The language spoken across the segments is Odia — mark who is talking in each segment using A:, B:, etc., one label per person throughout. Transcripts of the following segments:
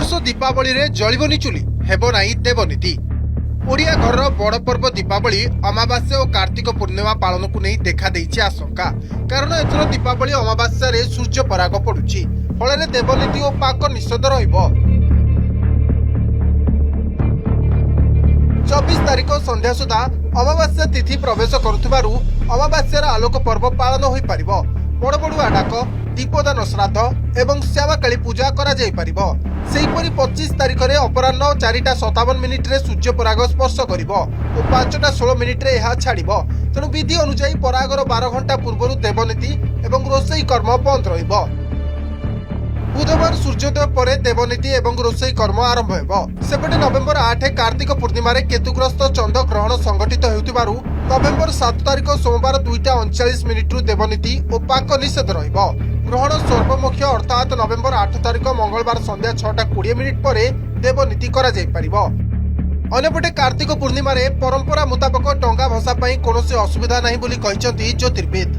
A: ଏବର୍ଷ ଦୀପାବଳିରେ ଜଳିବନି ଚୁଲି, ହେବ ନାହିଁ ଦେବନୀତି। ଓଡ଼ିଆ ଘରର ବଡ଼ ପର୍ବ ଦୀପାବଳି ଅମାବାସ୍ୟା ଓ କାର୍ତ୍ତିକ ପୂର୍ଣ୍ଣିମା ପାଳନକୁ ନେଇ ଦେଖାଦେଇଛି ଆଶଙ୍କା। କାରଣ ଏଥର ଦୀପାବଳି ଅମାବାସ୍ୟାରେ ସୂର୍ଯ୍ୟ ପରାଗ ପଡୁଛି। ଫଳରେ ଦେବନୀତି ଓ ପାକ ନିଷେଧ ରହିବ। 24 ତାରିଖ ସନ୍ଧ୍ୟା ସୁଦ୍ଧା ଅମାବାସ୍ୟା ତିଥି ପ୍ରବେଶ କରୁଥିବାରୁ ଅମାବାସ୍ୟାର ଆଲୋକ ପର୍ବ ପାଳନ ହୋଇପାରିବ। ବଡ଼ବଡ଼ୁଆ ଡାକ, ଦୀପଦାନ, ଶ୍ରାଦ୍ଧ ଏବଂ ଶ୍ୟାମାକାଳୀ ପୂଜା କରାଯାଇପାରିବ। ସେହିପରି 25 ତାରିଖରେ ଅପରାହ୍ନ 4ଟା 57 ମିନିଟ୍ରେ ସୂର୍ଯ୍ୟପରାଗ ସ୍ପର୍ଶ କରିବ ଓ 5ଟା 16 ମିନିଟ୍ରେ ଏହା ଛାଡ଼ିବ। ତେଣୁ ବିଧି ଅନୁଯାୟୀ ପରାଗର 12 ଘଣ୍ଟା ପୂର୍ବରୁ ଦେବନୀତି ଏବଂ ରୋଷେଇ କର୍ମ ବନ୍ଦ ରହିବ। ବୁଧବାର ସୂର୍ଯ୍ୟୋଦୟ ପରେ ଦେବନୀତି ଏବଂ ରୋଷେଇ କର୍ମ ଆରମ୍ଭ ହେବ। ସେପଟେ ନଭେମ୍ବର 8 କାର୍ତ୍ତିକ ପୂର୍ଣ୍ଣିମାରେ କେତୁଗ୍ରସ୍ତ ଚନ୍ଦ୍ରଗ୍ରହଣ ସଂଘଟିତ ହେଉଥିବାରୁ ନଭେମ୍ବର 7 ତାରିଖ ସୋମବାର 2ଟା 39 ମିନିଟ୍ରୁ ଦେବନୀତି ଓ ପାକ ନିଷେଧ ରହିବ। ଗ୍ରହଣ ସର୍ବମୋକ୍ଷ, ଅର୍ଥାତ୍ ନଭେମ୍ବର 8 ତାରିଖ ମଙ୍ଗଳବାର ସନ୍ଧ୍ୟା 6ଟା 20 ମିନିଟ୍ ପରେ ଦେବନୀତି କରାଯାଇପାରିବ। ଅନ୍ୟପଟେ କାର୍ତ୍ତିକ ପୂର୍ଣ୍ଣିମାରେ ପରମ୍ପରା ମୁତାବକ ଡଙ୍ଗା ଭସା ପାଇଁ କୌଣସି ଅସୁବିଧା ନାହିଁ ବୋଲି କହିଛନ୍ତି ଜ୍ୟୋତିର୍ବିଦ।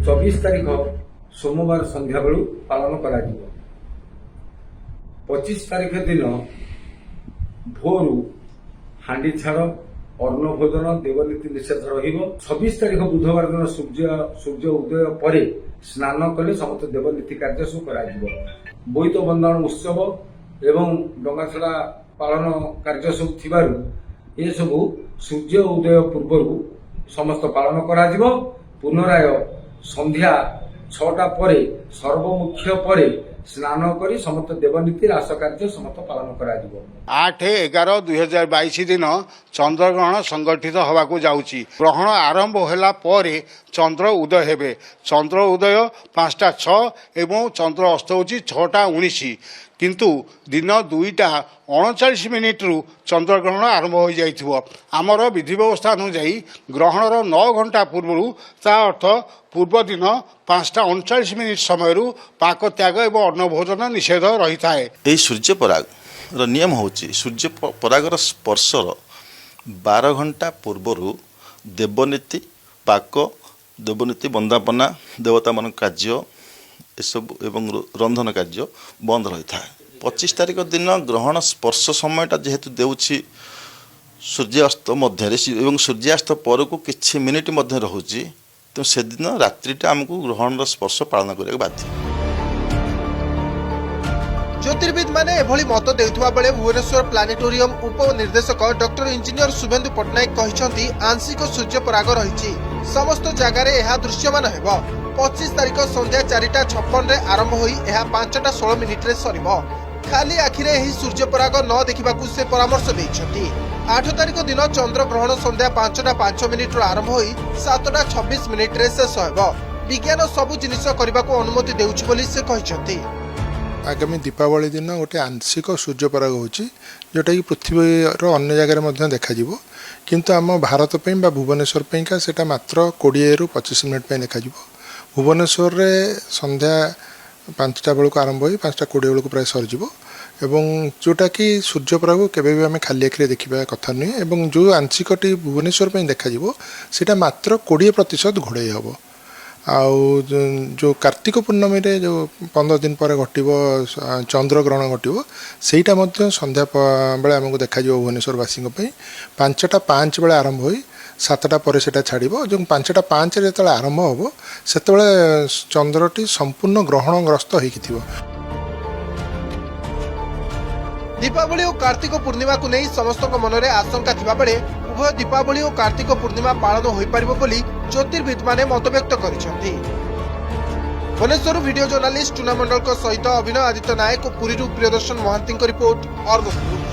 B: 24 ତାରିଖ ସୋମବାର ସନ୍ଧ୍ୟାବେଳୁ ପାଳନ କରାଯିବ। 25 ତାରିଖ ଦିନ ଭୋରୁ ହାଣ୍ଡି ଛାଡ଼, ଅନ୍ନ ଭୋଜନ, ଦେବନୀତି ନିଷେଧ ରହିବ। 26 ତାରିଖ ବୁଧବାର ଦିନ ସୂର୍ଯ୍ୟ ଉଦୟ ପରେ ସ୍ନାନ କଲେ ସମସ୍ତ ଦେବନୀତି କାର୍ଯ୍ୟ ସବୁ କରାଯିବ। ବୋଇତ ବନ୍ଦାଣ ଉତ୍ସବ ଏବଂ ଡଙ୍ଗା ଛଡ଼ା ପାଳନ କାର୍ଯ୍ୟ ସବୁ ଥିବାରୁ ଏସବୁ ସୂର୍ଯ୍ୟ ଉଦୟ ପୂର୍ବରୁ ସମସ୍ତ ପାଳନ କରାଯିବ। ପୁନରାୟ ସନ୍ଧ୍ୟା 6ଟା ପରେ ସର୍ବମୁଖ୍ୟ ପରେ ସ୍ନାନ କରି ସମସ୍ତ ଦେବନୀତି, ରାସ କାର୍ଯ୍ୟ ସମସ୍ତ ପାଳନ କରାଯିବ।
C: 8/11/2022 ଦିନ ଚନ୍ଦ୍ରଗ୍ରହଣ ସଂଗଠିତ ହେବାକୁ ଯାଉଛି। ଗ୍ରହଣ ଆରମ୍ଭ ହେଲା ପରେ ଚନ୍ଦ୍ର ଉଦୟ ହେବେ। ଚନ୍ଦ୍ର ଉଦୟ 5ଟା 6 ଏବଂ ଚନ୍ଦ୍ର ଅସ୍ତ ହେଉଛି 6ଟା 19। କିନ୍ତୁ ଦିନ 2ଟା 39 ମିନିଟ୍ରୁ ଚନ୍ଦ୍ରଗ୍ରହଣ ଆରମ୍ଭ ହୋଇଯାଇଥିବ। ଆମର ବିଧି ବ୍ୟବସ୍ଥା ଅନୁଯାୟୀ ଗ୍ରହଣର 9 ଘଣ୍ଟା ପୂର୍ବରୁ, ତା ଅର୍ଥ ପୂର୍ବ ଦିନ 5ଟା 39 ମିନିଟ୍ ସମୟରୁ ପାକ ତ୍ୟାଗ ଏବଂ ଅନ୍ନଭୋଜନ ନିଷେଧ ରହିଥାଏ।
D: ଏହି ସୂର୍ଯ୍ୟପରାଗର ନିୟମ ହେଉଛି, ସୂର୍ଯ୍ୟ ପରାଗର ସ୍ପର୍ଶର 12 ଘଣ୍ଟା ପୂର୍ବରୁ ଦେବନୀତି, ପାକ, ଦେବନୀତି, ବନ୍ଦାପନା, ଦେବତାମାନଙ୍କ କାର୍ଯ୍ୟ ଏସବୁ ଏବଂ ରନ୍ଧନ କାର୍ଯ୍ୟ ବନ୍ଦ ରହିଥାଏ। 25 ତାରିଖ ଦିନ ଗ୍ରହଣ ସ୍ପର୍ଶ ସମୟଟା ଯେହେତୁ ଦେଉଛି ସୂର୍ଯ୍ୟାସ୍ତ ମଧ୍ୟରେ ଏବଂ ସୂର୍ଯ୍ୟାସ୍ତ ପରକୁ କିଛି ମିନିଟ୍ ମଧ୍ୟ ରହୁଛି, ତେଣୁ ସେଦିନ ରାତ୍ରିଟା ଆମକୁ ଗ୍ରହଣର ସ୍ପର୍ଶ ପାଳନ କରିବାକୁ ବାଧ୍ୟ।
A: ଜ୍ୟୋତିର୍ବିଦ ମାନେ ଏଭଳି ମତ ଦେଉଥିବା ବେଳେ ଭୁବନେଶ୍ୱର ପ୍ଲାନେଟୋରିୟମ ଉପ ନିର୍ଦ୍ଦେଶକ ଡକ୍ଟର ଇଞ୍ଜିନିୟର ଶୁଭେନ୍ଦୁ ପଟ୍ଟନାୟକ କହିଛନ୍ତି, ଆଂଶିକ ସୂର୍ଯ୍ୟପରାଗ ରହିଛି, ସମସ୍ତ ଜାଗାରେ ଏହା ଦୃଶ୍ୟମାନ ହେବ। 25 ତାରିଖ ସନ୍ଧ୍ୟା 4ଟା 56ରେ ଆରମ୍ଭ ହୋଇ ଏହା 5ଟା 16 ମିନିଟ୍ରେ ସରିବ। ଖାଲି ଆଖିରେ ଏହି ସୂର୍ଯ୍ୟପରାଗ ନ ଦେଖିବାକୁ ସେ ପରାମର୍ଶ ଦେଇଛନ୍ତି। 8 ତାରିଖ ଦିନ ଚନ୍ଦ୍ରଗ୍ରହଣ ସନ୍ଧ୍ୟା 5ଟା 5 ମିନିଟ୍ରୁ ଆରମ୍ଭ ହୋଇ 7ଟା 26 ମିନିଟ୍ରେ ଶେଷ ହେବ। ବିଜ୍ଞାନ ସବୁ ଜିନିଷ କରିବାକୁ ଅନୁମତି ଦେଉଛି ବୋଲି ସେ କହିଛନ୍ତି।
E: ଆଗାମୀ ଦୀପାବଳି ଦିନ ଗୋଟେ ଆଂଶିକ ସୂର୍ଯ୍ୟପରାଗ ହେଉଛି, ଯେଉଁଟାକି ପୃଥିବୀର ଅନ୍ୟ ଜାଗାରେ ମଧ୍ୟ ଦେଖାଯିବ। କିନ୍ତୁ ଆମ ଭାରତ ପାଇଁ ବା ଭୁବନେଶ୍ୱର ପାଇଁକା ସେଇଟା ମାତ୍ର 20ରୁ 25 ମିନିଟ୍ ପାଇଁ ଦେଖାଯିବ। ଭୁବନେଶ୍ୱରରେ ସନ୍ଧ୍ୟା 5ଟା ବେଳକୁ ଆରମ୍ଭ ହୋଇ 5ଟା 20 ବେଳକୁ ପ୍ରାୟ ସରିଯିବ ଏବଂ ଯେଉଁଟାକି ସୂର୍ଯ୍ୟପରାଗକୁ କେବେ ବି ଆମେ ଖାଲି ଆଖିରେ ଦେଖିବା କଥା ନୁହେଁ। ଏବଂ ଯେଉଁ ଆଂଶିକଟି ଭୁବନେଶ୍ୱର ପାଇଁ ଦେଖାଯିବ, ସେଇଟା ମାତ୍ର 20% ଘୋଡ଼େଇ ହେବ। ଆଉ ଯେଉଁ କାର୍ତ୍ତିକ ପୂର୍ଣ୍ଣମୀରେ ଯେଉଁ 15 ଦିନ ପରେ ଘଟିବ, ଚନ୍ଦ୍ରଗ୍ରହଣ ଘଟିବ, ସେଇଟା ମଧ୍ୟ ସନ୍ଧ୍ୟା ବେଳେ ଆମକୁ ଦେଖାଯିବ। ଭୁବନେଶ୍ୱରବାସୀଙ୍କ ପାଇଁ 5ଟା 5 ବେଳେ ଆରମ୍ଭ ହୋଇ 7ଟା ପରେ ସେଇଟା ଛାଡ଼ିବ। ଯେଉଁ 5ଟା 5ରେ ଯେତେବେଳେ ଆରମ୍ଭ ହେବ, ସେତେବେଳେ ଚନ୍ଦ୍ରଟି ସମ୍ପୂର୍ଣ୍ଣ ଗ୍ରହଣଗ୍ରସ୍ତ ହେଇକି ଥିବ।
A: ଦୀପାବଳି ଓ କାର୍ତ୍ତିକ ପୂର୍ଣ୍ଣିମାକୁ ନେଇ ସମସ୍ତଙ୍କ ମନରେ ଆଶଙ୍କା ଥିବାବେଳେ ଉଭୟ ଦୀପାବଳି ଓ କାର୍ତ୍ତିକ ପୂର୍ଣ୍ଣିମା ପାଳନ ହୋଇପାରିବ ବୋଲି ଜ୍ୟୋତିର୍ବିଦମାନେ ମତବ୍ୟକ୍ତ କରିଛନ୍ତି। ଭୁବନେଶ୍ୱରରୁ ଭିଡିଓ ଜର୍ଣ୍ଣାଲିଷ୍ଟ ଟୁନା ମଣ୍ଡଳଙ୍କ ସହିତ ଅଭିନୟ ଆଦିତ୍ୟ ନାୟକ ଓ ପୁରୀରୁ ପ୍ରିୟଦର୍ଶନ ମହାନ୍ତିଙ୍କ ରିପୋର୍ଟ, ଅର୍ଗସ୍ ନ୍ୟୁଜ୍।